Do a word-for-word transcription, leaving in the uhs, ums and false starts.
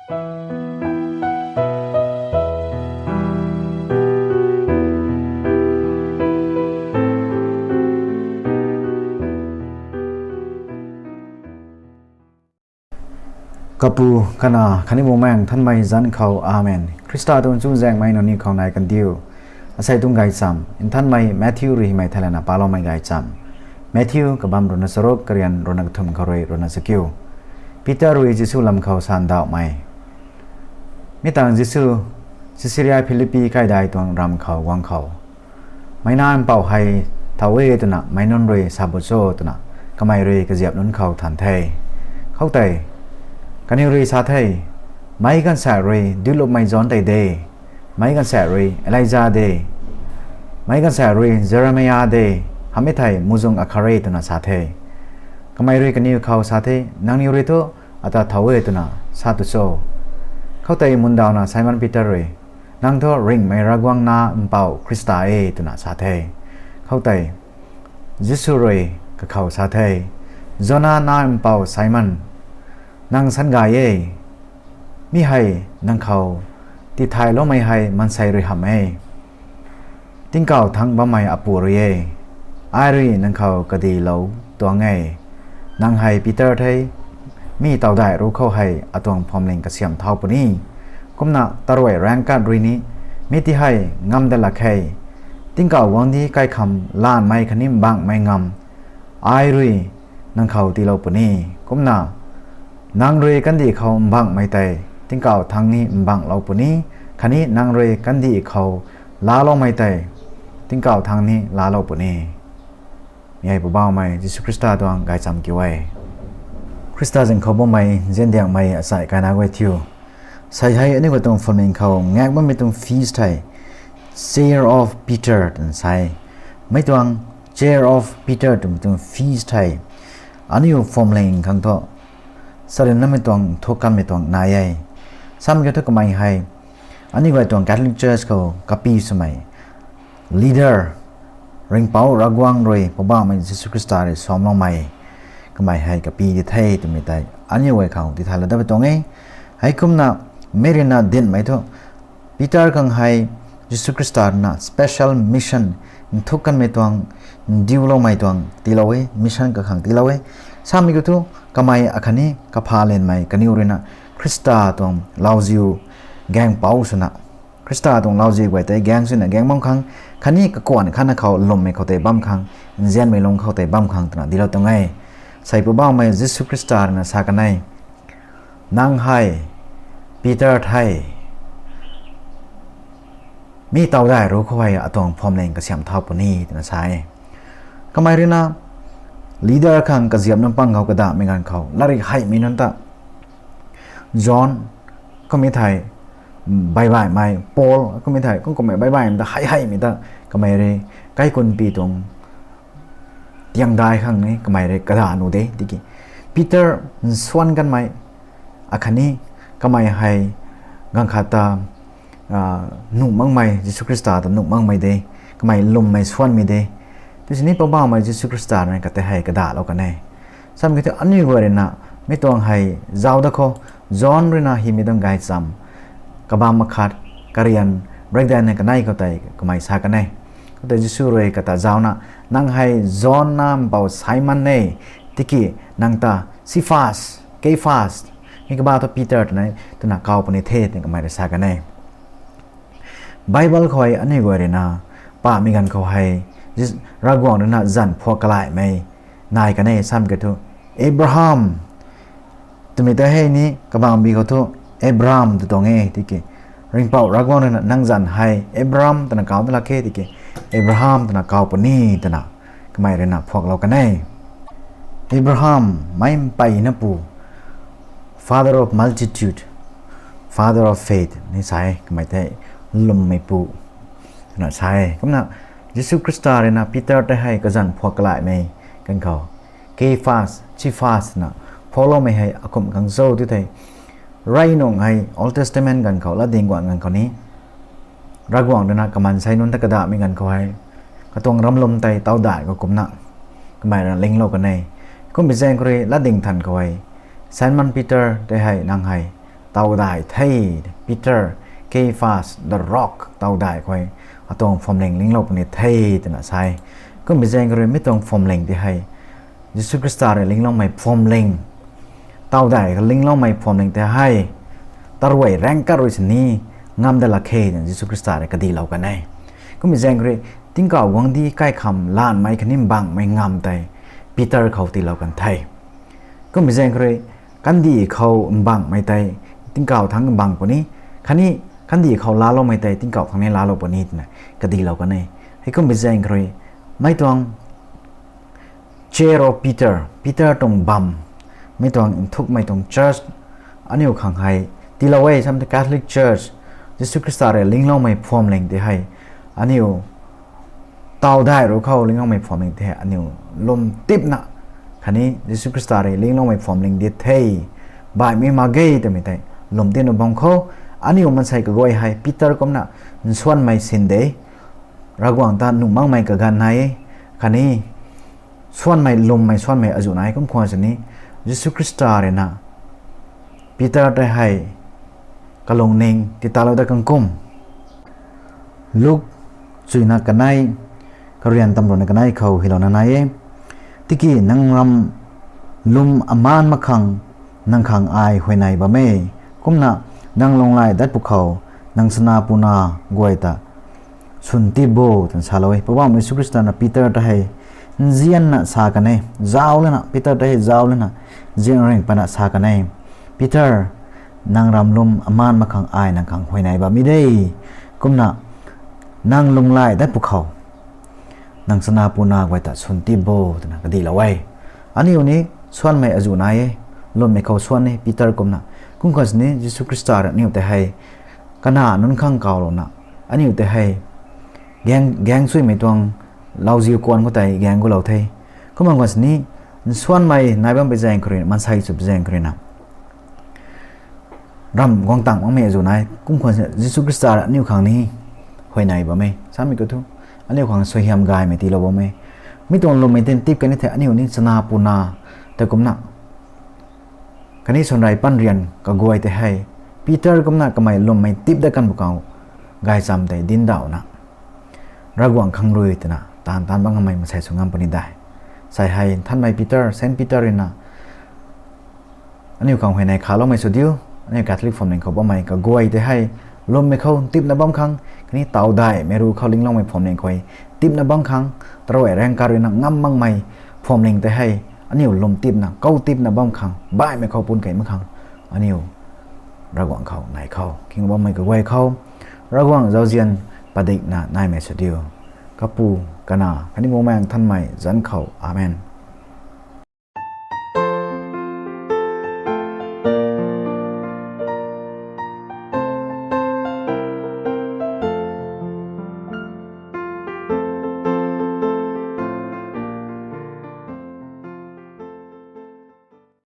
Kapu, Kanac khatni Bumaengh Nthanmei zanc khou, Amen. Khrista tuang chuzaenghmei nangniw khou nai kandiu. Asei tuang gaychamv nthanmei Matthew rui hymei thaylana paloumei gaychamv. Matthew kabamv ruhna charuk, karian ruhna kathumh khou rui ruhna chakiu. Peter rui Jisu lam khou sandauhmei. Mi tangv Jisu Caesarea Philippi kaidai tuang ramv khou guang khou, Meic Nac Mpouh hei thow e twna meic nunc rui sa bo cho? twna kamei rui kaziap nunc khou than the. Khoutei kaniw rui sa the, Meic Gaanvsaekc rui Duilupmei John tei de, meic gaanvsaekc rui Elija de, meic gaanvsaekc rui Jeremia de, hamhmei thei muhzwng akhat re twna sa the. Kamei rui kaniw khou sa the, Nangniw rui thu ata thow e twna sa tu cho? Khoutei mundawna Simon Peter rui, Nang thu ringhmei Ravguangc Nac Mpouh Khrista e, twna sa the. Khoutei Jisu rui kakhou sa the, Jona nac mpouh Simon, nang sangay e. Mi hei nang khou tithayloumei hei maansei rui hamh e, tingkauh thangc bammei Apu rui e. Ai rui nang khou kadilou tuang e. Nang hei Peter the. Mi tawdaih ruc khou hei atuang phuamling kasiamh thau puni. Kumna taruai raengc kat rui ni mi ti hei ngam dat lak khe. Tingkauh guangcdic kaikham lanmei khatni mbangmei ngamv ai rui nang khou tiilou puni. Kumna nang rui kandih khou mbangmei tei tingkauh thangc ni mbanglou puni, khatni nang rui kandih khou laaloumei tei tingkauh thangc ni laalou puni. Mi hei Poubauhmei Jisu Khrista tuang gaychamv kiu e. Khrista zaeng khou bammei nziandiangmei asei kaina guay thiu, sei hei aniu guay tuang phuamling khou ngaek bammei tuang feast hei Chair of Peter twna sa e. Mi tuang Chair of Peter twmei tuang feast hei aniu phuamling khang thu charynmei tuang nthuk kanmei tuang nai e. Samei kiu thu kamei hei aniu guay tuang Catholic Church khou kapi swmei leader, Ringhpouc Ravguangc rui Poubauhmei Jisu Khrista rui samloumei kamei hei kapi di the twmei tei aniu guay khang tithaylou dat pui tuang e. Heikumna mi ruina dinhmei thu Peter khang hei Jisu Khrista ruina special mission, nthuk kanmei tuang, ndiuloumei tuang tiilou e, mission kakhang tiilou e. Samei kiu thu kamei akhatni kaphalenmei kaniw ruina Khrista tuang lauziu gaengpouc swna, Khrista tuang lauziu guay tei gaeng swna gaeng bam khang, khatni kakuan khatna khou lwmmei khou tei bam khang, nzianmei lung khou tei bam khang twna dinclou tuang e. Sei Poubauhmei Jisu Khrista ruina sa kan e, Nang hei Peter the. Mi tawdaih ruc khou hei atuang phuamling kasiamh thau puni, twna sa e. Kamei ruina leader khang kaziap nunc pang khou kadahmei ganv khou latrik heimei nunc ta, John, kummei thei, baibaihmei Paul, kummei thei kum kummei baibaihmei ta hei heimei ta kamei rui kaikunpui tuang tiangdai khang ni kamei rui kadah nuh de tiki, Peter nsuan kanmei akhatni kamei hei ganv khat ta nuh makmei, Jisu Khrista ta nuh makmei de, kamei lwmmei suanmei de. Tisini Poubauhmei Jisu Khrista rui kata hei kadahlou kan e. Samei kiu thu aniu guay ruina mi tuang hei zauc dat khou, John ruina hymei tuang gaychamv kabamv akhat, karian breakdown ni kanei khou tei kamei sa kan e. Khoutei Jisu rui kata zaucna, Nang hei John nac mpouh Simon e, tiki nang ta Cephas, Kephas, mi kaba thu Peter twna, twna kaw puni the, twna kamei rui sa kan e. Bible khou hei aniu guay ruina pahmei ganv khou hei, Ravguangc ruina zanc phuak kalaihmei nai kan e. Samei kiu thu Abraham twmei tei hei ni kabangbi khou thu Abram tw tuang e tiki, Ringhpouc Ravguangc ruina nang zanc hei Abram twna kaw dat lak khe tiki, Abraham twna kaw puni, twna kamei ruina phuaklou kan e. Abraham meic mpeyna pu, father of multitude, father of faith ni sa e, kamei tei lwmmeipu twna sa e. Kumna Jisu Khrista ruina Peter tei hei kazanc phuak kalaihmei ganv khou, Kephas, Cephas na phuakloumei hei akumh khang cho tu thei, rey nungc hei Old Testament ganv khou, latdyng guangc ganv khou ni Ravguangc ruina kamansei nunc ta kadahmei ganv khou hei, katuang ramlum tei tawdaih khou kumcna kamei ruina linglou kan e. Kummei zaeng khou rui latdyng than khou hei, Simon Peter tei hei nang hei tawdai the, Peter, Cephas, the rock tawdai khou hei atuang phuamling linglou puni the twna sa e. Kummei zaeng khou rui mi tuang phuamling tei hei Jisu Khrista rui lingloumei phuamling, tawdai kha lingloumei phuamling tei hei taruai raengc kat rui sini ngam dat lak khe twna Jisu Khrista rui kadihlou kan e. Kummei zaeng khou rui tingkauh guangcdic kaikham lanmei khatni mbangmei ngam tei Peter khou tiilou kan the. Kummei zaeng khou rui kandih khou mbangmei tei tingkauh thangc mbang puni, khatni kandih khou laaloumei tei tingkauh thangc ni laalou puni twna kadihlou kan e. Hei kummei zaeng khou rui mei tuang chair of Peter, Peter tuang bam, mi tuang nthukmei tuang church aniu khang hei tiilou e. Sam tei Catholic Church, Jisu Khrista rui lingloumei phuamling tei hei aniu tawdai ru khou lingloumei phuamling tei hei aniu lwm tipna khatni Jisu Khrista rui lingloumei phuamling di the, baihmei mak ge twmei tei lwm tipna bam khou, aniu maansei kaguay hei Peter kumcna nsuanmei sin de, Ravguangc ta nuh makmei kaganv nai e, khatni suanmei lwmmei suanmei azuh nai. Kum khwan sini Jisu Khrista rui na Peter tei hei kalungning titalou dat kan kum, Luk chuina kanei, karian tamruhna kanei khou hilouna nai e. Tiki nang ram lwm amaan mak khang nang khang ai huayney bam e. Kumna nang lunghlaic dat pwkhou nang chana puna guay ta swn tip bo twna salou e. Poubauhmei Jisu Khrista na Peter ta hei nzianna sa kan e, zauc lana, Peter ta hei zauc lana, zianring pana sa kan e, Peter, nang ram lwm amaan mak khang ai nang khang huayney bam e de. Kumna nang lunghlaic dat pwkhou nang chana puna guay ta swn tip bo twna kadihlou e. Aniu ni suanmei azuh nai e, lwmmei khou suan e Peter kumna. Kum khwan sini Jisu Khrista rui aniu tei hei kana nunc khang kawlouna, aniu tei hei gaeng, gaeng suimei tuang lauziu kuan khou tei gaeng gulou the. Kumna khwan sini nsuanmei nai bam pui zaeng khou rui, maansei sw pui zaeng khou rui na ram guang tang makmei azuh nai. Kum khwan sini Jisu Khrista rui aniu khang ni huayney bam e. Samei khou thu aniu khang suaihiam gaymei tiilou bam e. Mi tuang lwmmei tin tip kan ni thei aniu ni chana puna tei kumna khatni swnrei panrian kaguay tei hei Peter kumna kamei lwmmei tip dat kan pwkhou gaychamv tei dinc dauhna Ravguangc khang rui twna taanv taanc bam kamei maansei sw ngam puni de. Sei hei Nthanmei Peter, Saint Peter rui na aniu khang huayney khaloumei sw diu. Aniu Catholic phuamling khou bammei kaguay tei hei lwmmei khou tipna bam khang, khatni tawdaihmei ru khou lingloumei phuamling khou hei tipna bam khang, taruai raengc kat rui na ngam makmei phuamling tei hei aniu lwm tipna, kou tipna bam khang, baihmei khou pun kei mak khang, aniu Ravguangc khou nai khou, khing bammei kaguay khou Ravguangc zauzian padikna naimei sw diu. Kapu, Kanac khatni Bumaengh Nthanmei zanc khou. Amen.